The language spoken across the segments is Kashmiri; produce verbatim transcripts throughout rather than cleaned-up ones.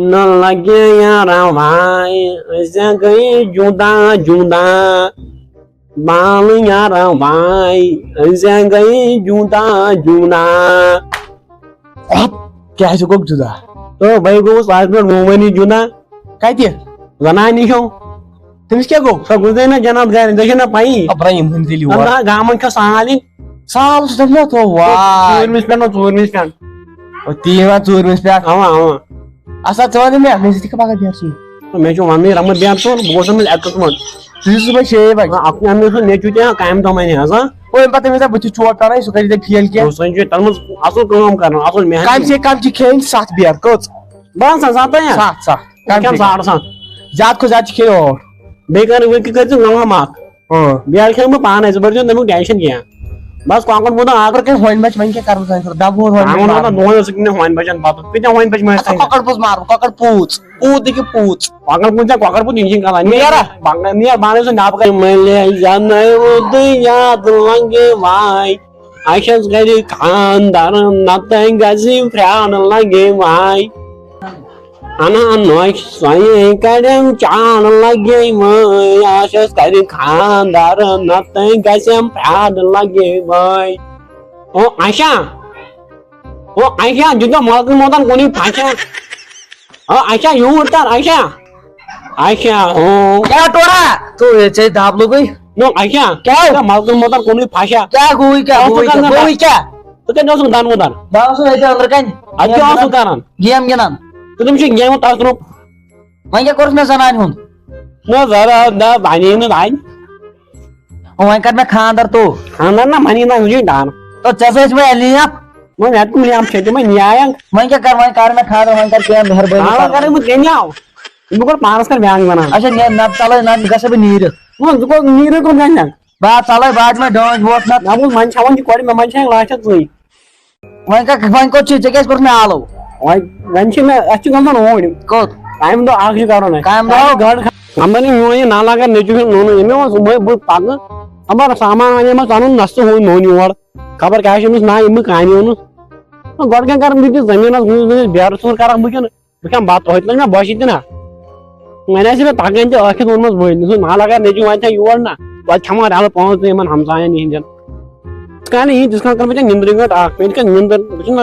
نہ لگے یارا واے، أسۍ گٔے جُدا جُدا۔ بال یارا واے، أسۍ گٔے جُدا جُدا۔ اَتھ کیٛازِ گوٚو جُدا؟ تہٕ بہٕ گوٚوُس آز پٮ۪ٹھ وُہوٕنی جُدا۔ کَتہِ؟ زنانہِ ہیوٚو۔ تٔمِس کیٛاہ گوٚو؟ سۄ گُزرے نہ جنت گرِ، ژےٚ چھےٚ نہ پَیی۔ ابراہیم ہُنٛد تیٚلہِ یور۔ نہ، گامَن چھےٚ سالِن۔ سال چھُ تٔمۍ نہ تھوٚو، واے۔ ژوٗرمِس پٮ۪ٹھ نہ، ژوٗرمِس پٮ۪ٹھ۔ او، تی وَن ژوٗرمِس پٮ۪ٹھ۔ اَوا، اَوا۔ اَسا ژٕ وَن مےٚ، مےٚ سۭتۍ کیٛاہ پَگاہ بیٚہہ ژٕ؟ مےٚ چھُ وَننٕے رحمت بیٚہہ ژٕ، بہٕ گوٚژھ أمِس اٮ۪کٕس منٛز۔ ژٕ چھُکھ صُبحٲے شیٚیے بَجہِ۔ آ، اَکھ اَنہٕ مےٚ سُہ نیٚچوٗ تہِ، ہا، کامہِ دۄہ وَنہِ حظ، ہا۔ او، اَمہِ پَتہٕ تٔمِس دَپ، بہٕ چھُس چوب پٮ۪وان، سُہ کَرِ ژےٚ فیل کینٛہہ۔ سُہ چھُ تَتھ منٛز اَصٕل کٲم کَران، اَصٕل محنت۔ کَم سے کَم چھِ کھیٚنۍ سَتھ بیر، کٔژ؟ بَس حظ، سَتھ یا؟ سَتھ، سَتھ۔ کَم کھٮ۪م سے کَم۔ ساڑٕ سَتھ۔ زیادٕ کھۄتہٕ زیادٕ چھِ کھیٚنۍ ٲٹھ۔ بیٚیہِ کَر، وۄنۍ کہِ کٔرۍ ژٕ نَمَتھ مَکھ۔ اۭں۔ بیٚیہِ کھٮ۪مہٕ بہٕ پانَے، ژٕ بٔرۍ زیو تَمیُک ٹٮ۪نشَن کینٛہہ۔ بَس کۄکَر مُدان اَکھ۔ اگر کٔرۍ ہۄنۍ بَچہِ، وۄنۍ کیٛاہ کَرٕ بہٕ تۄہہِ خٲطرٕ؟ دَبہٕ ہور ہۄنۍ کۄکَر بَچہِ مُدان مارٕ۔ دۄہَے اوس أکِس ہۄنۍ بَچَن پَتہٕ۔ کۭتیٛاہ ہۄنۍ بَچہِ مارِ اَسا ژٕ؟ کۄکَر پوٚز مارٕ بہٕ، کۄکَر پوٗژ۔ پوٗت دِکہِ پوٗژ۔ کۄکَر پوٗژ ژےٚ، کۄکَر پوٗژ یِن چھِنہٕ کَران۔ نیر۔ بَنٛگہٕ نیر، بانَے سُہ نٮ۪بہٕ کَنہِ۔ مٔلے زَنہٕ وُدُے یاد لَنٛگہِ واے۔ اَسہِ حظ کَرِ خانٛدَر، نَتہٕ گژھِ پھرٛان لَگے واے۔ انا نوش سوئے کڑم چان لگے مایا شس کرِ خاندار نتہٕ گژھم پرٛاد لگے وٲے۔ او عائشہ، او عائشہ، دیُت مےٚ ملکن موتن کُنُے پھچا۔ او عائشہ، یوٗر کر عائشہ۔ عائشہ، او۔ کیٛاہ ٹورا؟ تو یہِ ژےٚ دب لوٚگُے؟ نو عائشہ، کیٛاہ؟ دیُت مےٚ ملکن موتن کُنُے پھچا۔ کیٛاہ گوٚوُے، کیٛاہ اَتھ گوٚوُے، چھُ کیٛاہ کران گوٚوُے، کیٛاہ؟ ژٕ کَتہِ اوسُکھ دَنہٕ وُدَن؟ بہٕ اوسُس ییٚتہِ أنٛدرٕ کَنہِ۔ اَتہِ کیٛاہ اوسُکھ کران؟ گیم گِنٛدان۔ ژٕ کٔمِس چھُکھ گیمہِ تَتھ روٚپ؟ وۄنۍ کیٛاہ کوٚرُس مےٚ زَنانہِ ہُنٛد؟ نہ زَرا، نہ بَنے نہٕ وۄنۍ۔ وۄنۍ کَر مےٚ خانٛدَر تو۔ خانٛدَر نہ بَنے نہ، یہِ چھُے ڈَر۔ تو ژےٚ سۭتۍ چھِ وۄنۍ اَلی اَپ۔ وۄنۍ مےٚ تہِ لیمپ چھےٚ تِمَے نیایَن۔ وۄنۍ کیٛاہ کَر، وۄنۍ کَر مےٚ خانٛدَر، وۄنۍ کَر کینٛہہ مہربٲنی خانٛدَر کَر۔ کَرٕے بہٕ کَمہِ آو؟ بہٕ کوٚر پانَس کَر بیٛاکھ زَنان۔ اچھا، نیر، نہ ژَلَے، نہ گژھٕ بہٕ نیٖرِتھ۔ وۄنۍ ژٕ کوٚر نیٖرِتھ کوٚر گژھِ نہ؟ بہٕ ہا ژَلَے، بہٕ ہا دِمَے ڈٲنٛج ووٹ نَتہٕ۔ نہ بہٕ منٛدٕ چھَوان چھِ کورِ، مےٚ منٛدٕ چھَے لاسٹَس ژٕے۔ وۄنۍ کَتھ، وۄنۍ کوٚت چھُے؟ ژےٚ کیٛازِ کوٚرُتھ مےٚ آلو؟ وۄنۍ، وۄنۍ چھِ مےٚ، اَسہِ چھِ گژھُن اوٗرۍ۔ کوٚت؟ کامہِ دۄہ اَکھ چھُ کَرُن اَسہِ۔ کامہِ دۄہ؟ گاڈٕ کھا-، اَمبَنہِ میون یہِ نالا کَر نیٚچوٗ چھُ نوٚنُے۔ أمۍ ووٚن صُبحٲے بہٕ پَکہٕ، خبر سامان وَنہِ مےٚ ژَنُن نَستہٕ ہُنٛد نوٚن یور۔ خبر کیٛاہ چھُ أمِس ناو، ییٚمہِ کامہِ اوٚنُس۔ گۄڈٕ کیٛاہ کَرٕ بہٕ تہِ زٔمیٖنَس ہُنٛد زٔمیٖنَس بیرٕ ژوٗر کَرَکھ بہٕ کِنہٕ؟ بہٕ کھٮ۪مہٕ بَتہٕ، ہوٚتہِ لٔج مےٚ بۄچھِ تہِ نہ۔ وۄنۍ آسہِ مےٚ تَگان تہِ ٲکھِتھ ووٚنمَس بٔلۍ۔ مےٚ دوٚپُس، "نالہ گَر نیٚچوٗ وۄنۍ چھا یور نہ؟ وۄنۍ کھٮ۪مہٕ ہا رَلہٕ پانٛژھ دۄہ یِمَن ہمسایَن یِہِنٛدٮ۪ن۔" یِتھ کَنۍ یِہِنٛدۍ، یِتھ کَنۍ کٔر مےٚ ژےٚ نِنٛدرٕے گٲنٛٹھ اَکھ، مےٚ یِتھ کَنۍ نِنٛدٕر، بہٕ چھُس نہ،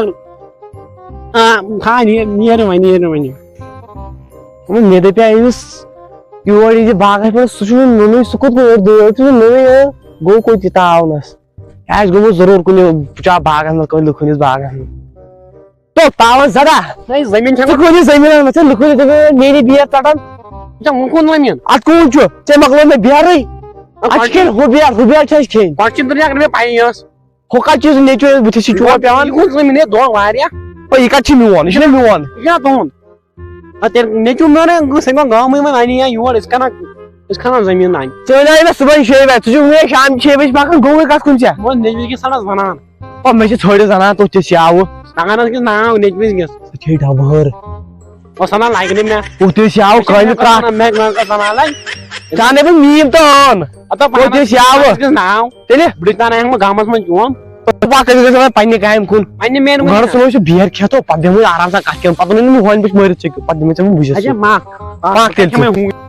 آ، کھا، نیر، نیر وۄنۍ، نیر وۄنۍ۔ وۄنۍ مےٚ دَپیٛاو أمِس، یور یہِ باغَس پٮ۪ٹھ، سُہ چھُنہٕ نوٚنُے، سُہ کوٚت گوٚو؟ دٲر چھُنہٕ نوٚنُے، آ، گوٚو کوٚت یہِ تاونَس؟ یہِ آسہِ گوٚمُت ضروٗر کُنہِ چا باغَس منٛز، کُنہِ لُکہٕ ہٕنٛدِس باغَس منٛز۔ تو تاوَس زدہ۔ ہے، زٔمیٖن چھَنہٕ ژٕ کُنہِ زٔمیٖنَس منٛز، ژٕ لُکُن زٔمیٖن، میٛٲنی بیٹ ژَٹان۔ ژےٚ وۄنۍ کُن زٔمیٖن؟ اَتھ کُن چھُ؟ ژےٚ مۄکلٲو مےٚ بیرٕے۔ اَتھ چھِ کھٮ۪ن ہُہ بیٹ، ہُہ بیٹ چھِ اَسہِ کھٮ۪نۍ۔ کۄچھِ دُنیا کٔر مےٚ پَیی ٲس۔ ہُہ کَتہِ چھُ سُہ نیٚچوٗ، بٕتھِ سۭتۍ چھُ یہِ کُن زٔمیٖن، یہِ دۄہ واریاہ۔ او، یہِ کَتہِ چھُ میون؟ یہِ چھُنہ میون۔ یہِ چھا تُہُنٛد؟ اَدٕ تیٚلہِ نیٚچوٗ میون، سُہ گوٚو گامٕے وۄنۍ، اَنہِ یا یور، أسۍ کَران، أسۍ کھَنان زٔمیٖن اَنہِ۔ ژٕ اَنے مےٚ صُبحن شیٚیہِ بَجہِ، ژٕ چھُکھ مےٚ شام شیٚیہِ بَجہِ پَکان، گوٚوُے کَتھ کُن ژےٚ؟ وۄنۍ نیٚچوِس کِس سَنَس وَنان۔ او، مےٚ چھِ ژھٲڑِتھ زَنان توٚت تہِ سیاوٕ۔ زَنانَس کِس ناو نیٚچوِس کِس۔ سُہ چھے ڈَبہٕ ہٲر۔ او، سَنان لَگہِ نہٕ مےٚ۔ توٚت تہِ سیاوٕ مےٚ چھِ کھٲنہِ مےٚ کَتھ۔ سَنان، مےٚ، مےٚ کَتھ سَنان لَگہِ۔ ژٕ اَنے بہٕ میٖم تہٕ ٲن۔ ہَتو توٚت تہِ پانَس سیاوٕ۔ کِس ناو۔ تیٚلہِ؟ بہٕ تہِ زَنان ہٮ۪مہٕ گامَس منٛز چون۔ ژٕ پَکھ، أسۍ گژھو وۄنۍ پننہِ کامہِ کُن۔ پننہِ مینہِ کُن۔ گۄڈٕ ژھٕنو أسۍ یہِ بیر کھٮ۪تھ، پَتہٕ دِمو یہِ آرام سان کَتھ کھٮ۪ن، پَتہٕ وَنو نہٕ مےٚ ہۄنۍ بہٕ چھُس مٲرِتھ ژٕ کیُتھ، پَتہٕ دِمے ژےٚ بہٕ بٕجِتھ اچھا، سۭتۍ۔ مَکھ۔ پَکھ تیٚلہِ ژٕ۔ کھٮ۪مے ہوٗنۍ۔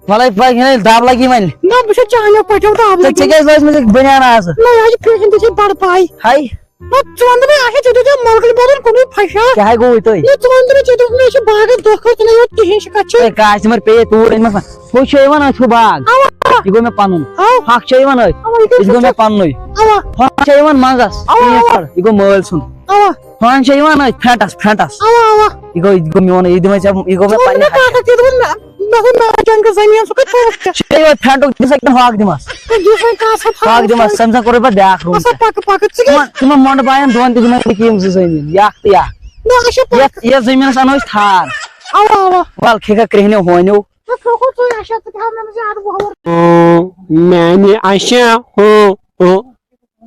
وَلَے پَکھ، ہے، دَب لَگی وۄنۍ۔ نہ، بہٕ چھُس چانیو پَٹھیو دَب ژےٚ، لَگی۔ ژےٚ کیٛازِ لٲج مےٚ بٔنیان آز؟ نہ، یہِ حظ چھِ فیشن، ژےٚ چھے بَڑٕ پَے۔ ہاے۔ نہ، ژٕ وَن تہٕ مےٚ، اچھا، ژےٚ دیُت مےٚ مَلکَن بوزُن کُنُے پھَشا۔ کیٛاہ گوٚوُے تۄہہِ؟ نہ، ژٕ وَن تہٕ مےٚ، ژےٚ دوٚپ مےٚ، أسۍ چھِ باغَس دۄہ کھۄتہٕ ژٕ نہ یوت کِہیٖنۍ چھِ، کَتھ چھِ؟ ہے، کاسہِ مَر پیٚیہِ توٗرۍ أنۍ مَس نہ۔ ہُہ چھُ یِوان أتھۍ ہُہ باغ۔ اَوا۔ یہِ گوٚو مےٚ پَنُن۔ اَوا۔ ہۄکھ چھےٚ یِوان أتھۍ۔ اَوا، یہِ کیٛاہ یہِ گوٚو مےٚ چھُ؟ پَننُے۔ اَوا۔ ہۄکھ چھےٚ یِوان منٛزَس۔ اَوا، اَوا۔ یہِ گوٚو مٲلۍ سُنٛد۔ اَوا۔ ہۄنٛد چھےٚ یِوان أتھۍ فرٛنٛٹَس، فرٛنٛٹَس۔ اَوا، اَوا۔ یہِ گوٚو، یہِ گوٚو میون، یہِ دِمَے ژےٚ، یہِ گوٚو ژٕ مےٚ وَن پنٛنہِ مےٚ اَتھِ۔ کَتھ اَکھ، یہِ دوٚپُن مےٚ، مےٚ دوٚپ مےٚ جنٛگہٕ زٔمیٖن، سُہ کَتہِ تھوٚوُکھ ژےٚ؟ چھےٚ یِوان فرٛنٛٹُک دِژ اَتہِ ہۄکھ دِمَس۔ ہے، یُس وۄنۍ کَس ہا ہۄکھ دِمَس، تَمہِ ساتہٕ کوٚرُے پَتہٕ بیٛاکھ روٗم اَسا تہِ۔ پَکہٕ، پَکہٕ، ژٕ کیٛاہ؟ تِمَن، تِمَن مۄنٛڈٕ بایَن دۄن تہِ دِمَے بہٕ یِم زٕ زٔمیٖن، یہِ اَکھ تہٕ یہِ اَکھ۔ نہ، اَسا پَکہٕ۔ یَتھ، یَتھ زٔمیٖنَس اَنو أسۍ تھار۔ اَوا، اَوا۔ وَل، کھیٚکھا کرٛیٚہنیو ہونیو۔ نہ، کھیوٚو ژٕے، اَسا ژٕ تہِ ہاو مےٚ منٛز یہِ اَدٕ وۄہوُر۔ اۭں، میٛانہِ اَسہِ، ہُہ، ہُہ۔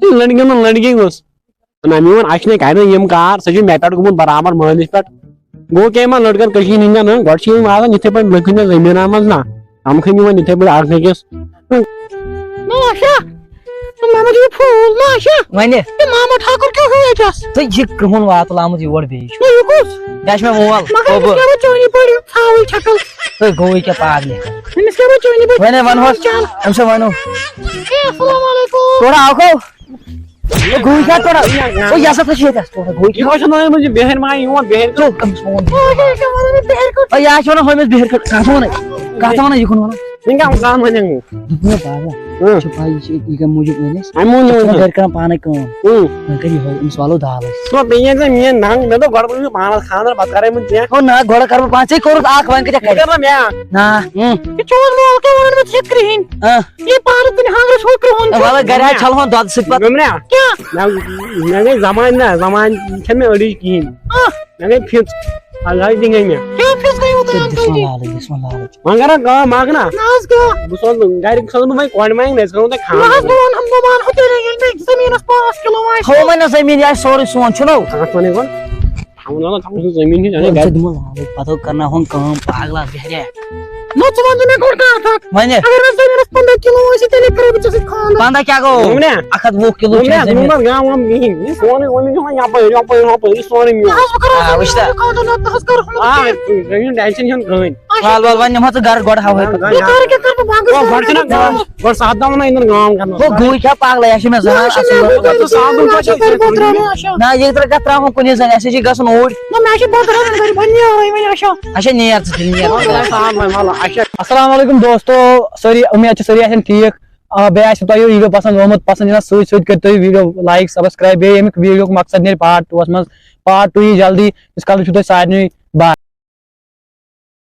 یہِ لٔڑکہٕ نہٕ لٔڑکی گوٚژھ۔ نہ، میون اَسہِ نے کَرِ نہٕ یِم کار، سُہ چھُ مےٚ پٮ۪ٹھ گوٚمُت برابر مٲلِس پٮ۪ٹھ۔ گوٚو کیٛاہ یِمَن لٔڑکَن کٔشیٖرِ ہِنٛدٮ۪ن، ہہ؟ گۄڈٕ چھِ یِم آسان یِتھَے پٲٹھۍ لٔکھۍ ہِنٛدٮ۪ن زٔمیٖنَن منٛز نہ، تَمکھٕے یِوان یِتھَے پٲٹھۍ اَکھ أکِس۔ نہ، اچھا۔ تہٕ ماما چھُ یہِ پھوٗل ما چھا؟ وَنہِ۔ تہٕ ماما ٹھاکُر کیٛاہ ہُہ ییٚتہِ آس؟ تہٕ یہِ کرٛہُن واتُل آمُت یور بیٚیہِ چھُ۔ نہ، یہِ کُس؟ یہِ چھُ مےٚ مول۔ مگر أمِس کیٛاہ وۄنۍ چٲنی پٲٹھۍ یہِ ژھاوٕج چھکل؟ تہٕ گوٚوُے کیٛاہ پاگلہِ؟ أمِس کیٛاہ وۄنۍ چٲنی پٲٹھۍ وَنے وَنہوس، ژھاوٕج چھکل؟ أمِس چھا وَنو۔ ہے، السلام علیکم۔ تھوڑا آو کھو۔ او گوٚوُے کیٛاہ تھوڑا؟ او یہِ ہسا تھٲے چھِ ییٚتہِ اَس تھوڑا گوٚوُے یہِ کیٛاہ؟ ما چھُ نہٕ أمِس یہِ بِہٲرۍ ما یِوان بِہٲرۍ؟ ژوٚپ أمِس ووٚن۔ او، یہِ چھُ وَنان یہِ بِہٲرۍ کیٛاہ؟ او، یہِ ہا چھِ وَنان ہُمِس بِہٲرۍ کیٛاہ؟ کَتھ وَنان؟ کَتھ وَنان یہِ کُن وَنان؟ وۄنۍ کیٛاہ وَنان؟ دوٚپمَے بابا، ہاں۔ ژےٚ چھےٚ پَے یہِ چھِ یہِ کَمہِ موٗجوٗب أنۍ اَسہِ؟ اَمہِ موٗجوٗب ژٕ چھُکھ أنۍ۔ گَرِ کَران پانَے کٲم۔ اۭں۔ وۄنۍ کَر یِہوٚے، أمِس والو دال أسۍ۔ ژٕ بیٚیہِ ییٚلہِ ژےٚ میٛٲنۍ ننٛگ، مےٚ دوٚپ گۄڈٕ بہٕ چھُس پانَس خانٛدر، پَتہٕ کَرَے بہٕ ژےٚ۔ ہو نہ، گۄڈٕ کَرٕ بہٕ پانَس، ژےٚ کوٚرُتھ اَکھ، وۄنۍ کۭتیٛاہ یہِ کَرِ؟ کَر نہ مےٚ۔ نہ۔ اۭں۔ یہِ چون مول کیٛاہ وَنان مےٚ، ژٕ چھَکھ کرٛہِنۍ۔ آ۔ یہِ پانہٕ کُنہِ ہانٛگرَس ہُہ کرٛہُن چھُ۔ وَلہٕ گَرِ ہا چھَلہٕ ہون دۄدٕ سۭتۍ پَتہٕ۔ گوٚمنہ۔ کیٛاہ؟ مےٚ، مےٚ گٔے زَمانہِ نہ، زَمانہِ چھَنہٕ مےٚ أڑٕج کِہیٖنۍ۔ آ۔ مےٚ گٔے فِژ، اَلہٕ حظ دِنگے مےٚ۔ کیٛاہ فِژ گٔیوٕ تۄہہِ دِس اَمہِ وۄنۍ سۭتۍ؟ لالٕچ، دِس وۄنۍ لالٕچ۔ وۄنۍ کَران کٲم، اَکھ نہ۔ نہ حظ کیٛاہ؟ بہٕ سوزٕ گَرِکۍ سوزٕ بہٕ وۄنۍ کورِ منٛگنہِ، أسۍ کَرو تۄہہِ نہ حظ، خانٛدر۔ بہٕ وَنہٕ، بہٕ وَنہٕ ہُہ تیٚلہِ ییٚلہِ مےٚ زٔمیٖنَس پانٛژھ کِلوٗ آسہِ۔ تھاوو وۄنۍ نہ زٔمیٖن، یہِ آسہِ سورُے سون، چھُنو؟ اَتھ وَنَے گۄڈٕ۔ تھاوُن وَنان تھاوُن چھُ زٔمیٖن ہِنٛز، اَنے وۄنۍ گَرِ۔ ژٕ دِمو لالٕچ، پَتہٕ کَرناوہون کٲم، پاگلا بیٚہریا۔ نہ، ژٕ وَن تہٕ مےٚ گۄڈٕ کَتھ اَکھ۔ وَنہِ؟ اگر نہٕ زٔمیٖنَس پنٛداہ کِلوٗ آسہِ، تیٚلے کَرو بہٕ ژےٚ سۭتۍ خانٛدر۔ پنٛداہ کیٛاہ گوٚو؟ ووٚن مےٚ۔ اَکھ ہَتھ وُہ کِلوٗ ووٚن چھُ مےٚ، زٔمیٖن۔ دوٚپمَس گام وام کِہیٖنۍ۔ یہِ سورُے زٔمیٖن چھُ وۄنۍ یَپٲرۍ، یَپٲرۍ، ہُپٲرۍ، یہِ سورُے میون۔ نہ حظ، بہٕ کَرو آ، وٕچھ سا۔ خانٛدر، نہ تہٕ حظ کَرو نہٕ آ، کِہیٖنۍ۔ زٔمیٖن ٹٮ۪نشَن چھُنہٕ کٕہٕنۍ۔ اچھا۔ وال وال وۄنۍ نِمہٕ ہا ژٕ گَرٕ گۄڈٕ ہاوہے نہ، پَتہٕ۔ نہ، بہٕ کَرٕ کیٛاہ کَرٕ بہٕ، بہٕ گژھٕ گۄڈٕ چھُنہ گام۔ گام۔ گۄڈٕ سَتھ دۄہ وَنان یِنَن گام کَرنَس۔ ہو، گوٚو کیٛاہ پاگلَے، یہِ چھِ مےٚ نہ، زَہان اچھا، اَصٕل۔ نہ، بہٕ کَرٕ سَتھ دۄہ نہ، اچھا، بہٕ ترٛاوٕ نہ، اچھا۔ نہ، یہِ ترٛاو، کَتھ ترٛاوہون کُنی زَنہِ، اَسہِ چھِ گژھُن اوٗرۍ۔ نہ، مےٚ چھِ بَتہٕ رَنٕنۍ گَرِ، بہٕ نیرٕ وۄنۍ، اچھا۔ اچھا، نیر ژٕ تیٚلہِ، نیر۔ وۄنۍ کَرٕ سَتھ وۄنۍ، وَلہٕ، اچھا۔ السلام علیکم دوستو، سٲری، اُمید چھِ سٲری آسن ٹھیٖک۔ آ، بیٚیہِ آسہِ تۄہہِ یہِ video پسنٛد آمُت، پسنٛد یِنَس سۭتۍ سۭتۍ کٔرۍ تُہۍ video like، subscribe۔ بیٚیہِ ییٚمیُک video یُک مقصد نیرِ part two-وَس منٛز۔ Part two یی جلدی، یُس کَلہٕ چھُ تۄہہِ سارنٕے